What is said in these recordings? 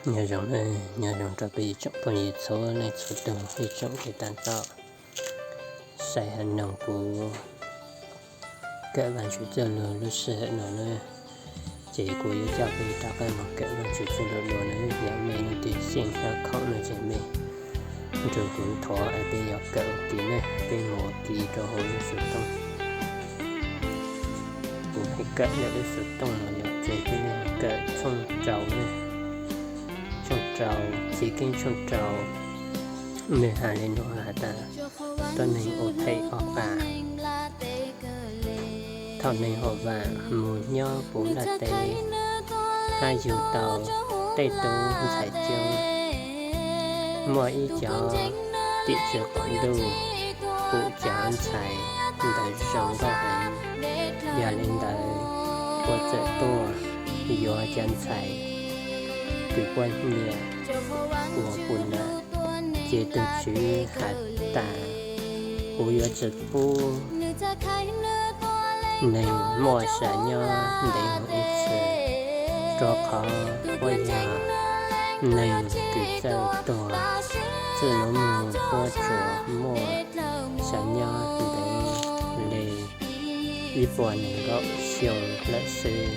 Nyob zoo, nyob zoo rau peb ib tsoom phooj ywg txhua leej txhua tus, ib tsoom kev tas tom saib hab noog kuv kawm Vaajtswv txuj lug lub sij hawm no na. Ces kuv yuav coj peb rov qab moog kawm Vaajtswv txuj lug dua na. Yog mej leej twg xyeej hab khoom no ces mej nrug kuv thov es peb yuav kawm ua ke na, peb moog ua ke rua huv lub xov tooj. Kuv pheej kawm lub xov tooj no yog ces peb kawm tshooj rau na, tshooj rau, Chiv Keeb tshooj rau, nwg has le nuav has tas, tuab neeg ua phem ob pab. Thaum neeg hauv vaam moog nyob puv nplaj teb, hab yug tau tej tub ntxhais coob, muaj ib cov tim tswv qaum ntuj pum cov ntxhais ntawd zoo nkauj heev. Yog le ntawd, puab txawm tuaj yuav cov ntxhais kws puab nyiam ua pum nam, ces tug tswv has tas, kuv yuav tsi pub neeg muaj sam nyob ntev moog ib txhis, rua qhov puab yog neeg kws txawj tuag. Txij nuav moog puab tsuas muaj sam nyob ntev le ib puas nees nkaum xyoo lawm xwb.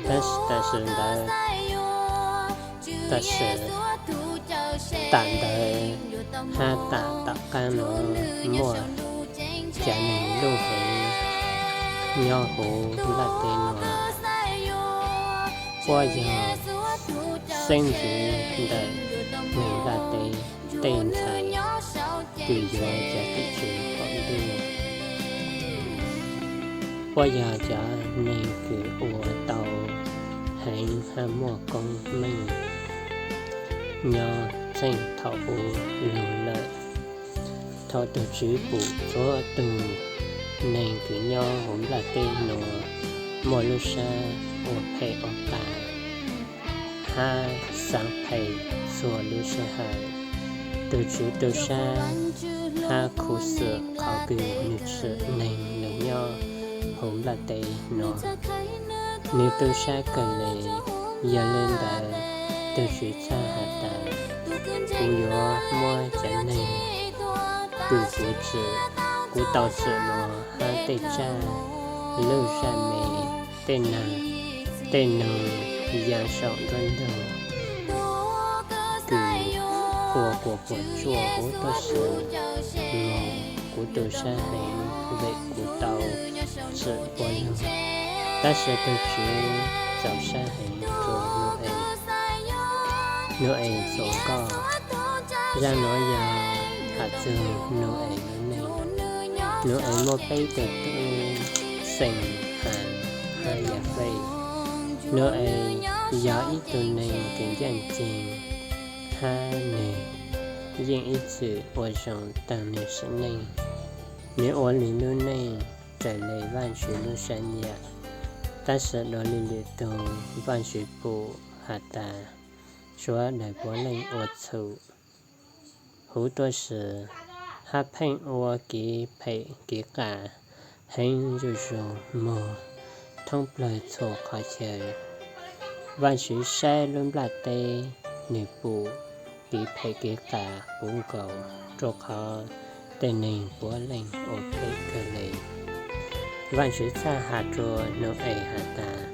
Tab sis tam sim ntawd, tam sim, tam ntawd hab tam tom qaab nuav muaj cov neeg luj heev nyob huv nplaj teb nuav. Puab yog xeeb ntxwv ntawm neeg nplaj teb tej ntxhais kws yuav cov tim tswv qaum ntuj. Puab yog cov neeg kws ua tau heev hab muaj koob meej nyob txheej thaum ub lug lawm. Thaum tug tswv pum txhua tug neeg kws nyob huv nplaj teb nuav muaj lub sab ua phem ua pam hab xaav phem txhua lub sij hawm, tug tswv tu sab hab khuv xim qhov kws nwg tsim neeg lug nyob huv nplaj teb nuav. Nwg tu sab kawg le. Yog le ntawd, tug tswv txhaj has tas, kuv yuav muab cov neeg kws kuv tsim, kuv tau tsim nuav hab tej tsaj lug zaj me, tej nag, tej noog yaa saum nruab ntug kws ua kuas puas tsuaj huv tuab si moog. Kuv tu sab heev vim kuv tau tsim puab lug. Tab sis tug tswv txaus sab heev rua Nau-es. Nau-es txuas nkauj. Zaj nuav yog has txug Nau-es lub neej. Nau-es muaj peb tug tub, xeem Has hab Yafej. Nau-es yog ib tug neeg kws ncaaj nceeg hab nwg yeej ib txwm ua zoo taag nwg sim neej. Nwg ua le lub neej raws le Vaajtswv lub sab nyam, tab sis dua le lwm tug, Vaajtswv pum has tas, suav daws puav leej ua txhum huv tuab si hab pheej ua kev phem kev qas heev zuj zus moog thoob plawg txhua qhov chaw. Vaajtswv saib lub nplaj teb, nwg pum kev phem kev qas puv nkaus, rua qhov tej neeg puav leej ua phem kawg le. Vaajtswv txhaj has rua Nau-es has tas,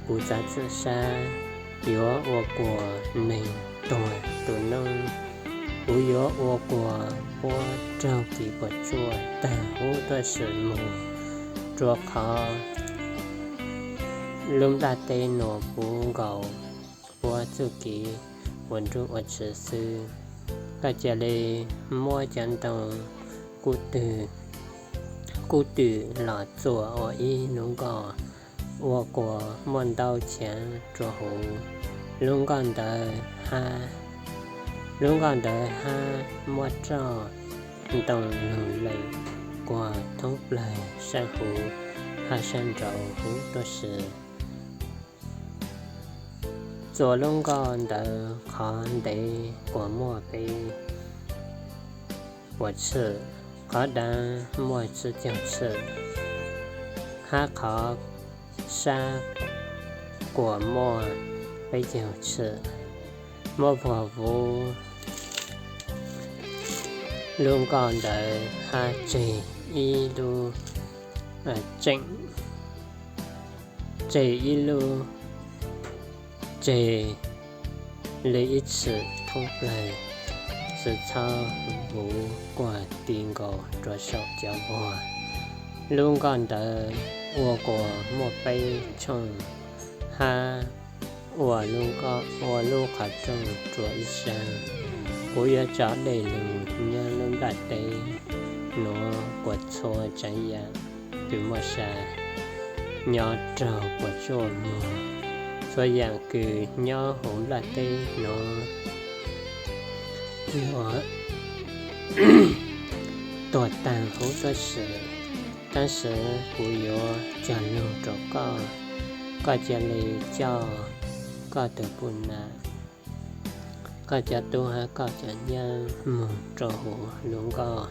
kuv txav txim sab yuav ua kuas neeg tuag tu noob. Kuv yuav ua kuas puab raug kev puas tsuaj taag huv tuab si moog, rua qhov lub nplaj teb nuav puv nkaus puab txuj kev ua nruj ua tsiv xwb. Koj ca le muab cov ntoo kub twm, kub twm los txuas ua ib lub nkoj, ua kuas muaj ntau chaav rua huv. Lub nkoj ntawd hab, lub nkoj ntawd hab muab roj ntoo lug lees kuas thoob plawg saab huv hab saab nraud huv tuab si. Txuas lub nkoj ntawd qhov ntev kuas muaj peb puas tshwm, qhov dlaav muaj tsib caug tshwm, hab qhov sab kuas muaj peb caug tshwm. muab vuag vuv lub nkoj ntawd hab tseg ib lub, tseem tseg ib lub, tseg li ib txwm thoob plawg, txhawv txhob vuv quaj ti nkaus rua saum cov vuag. Lub nkoj ntawd ua kuas muaj peb tshooj hab ua lub qhov rooj rua ib sab. Kuv yuav tso dej lug nyob lub nplaj teb nuav kuas txhua tsav yam kws muaj sa nyob raug puas tsuaj muag. Txhua yam kws nyob huv nplaj teb nuav yuav tuag taag huv tuab si. Tab sis kuv yuav cog lug rua koj, koj ca le coj koj tug puj nam, koj cov tub hab koj cov nyab moog rua huv lub nkoj,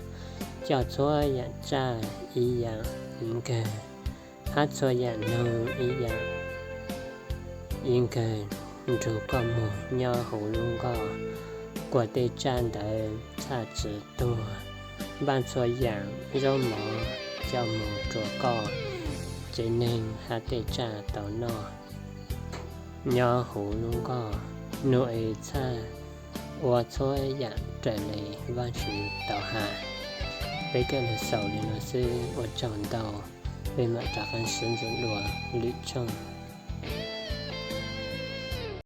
coj txhua yam tsaj ib yam nkawg, hab txhua yam noog ib yam ib nkawg nrug koj moog nyob huv lub nkoj, kuas tej tsaj ntawd txhaj tsi tuag. Npaaj txhua yam zaub mov coj moog rua koj tsev neeg hab tej tsaj tau noj nyob huv lub nkoj. Nuj Es txhaj ua txhua yam raws le Vaajtswv tau has. Peb kawm lug xaus le nuav xwb, ua tsaug ntau. Peb mam rov qaab sib ntsib dlua lwm tshooj.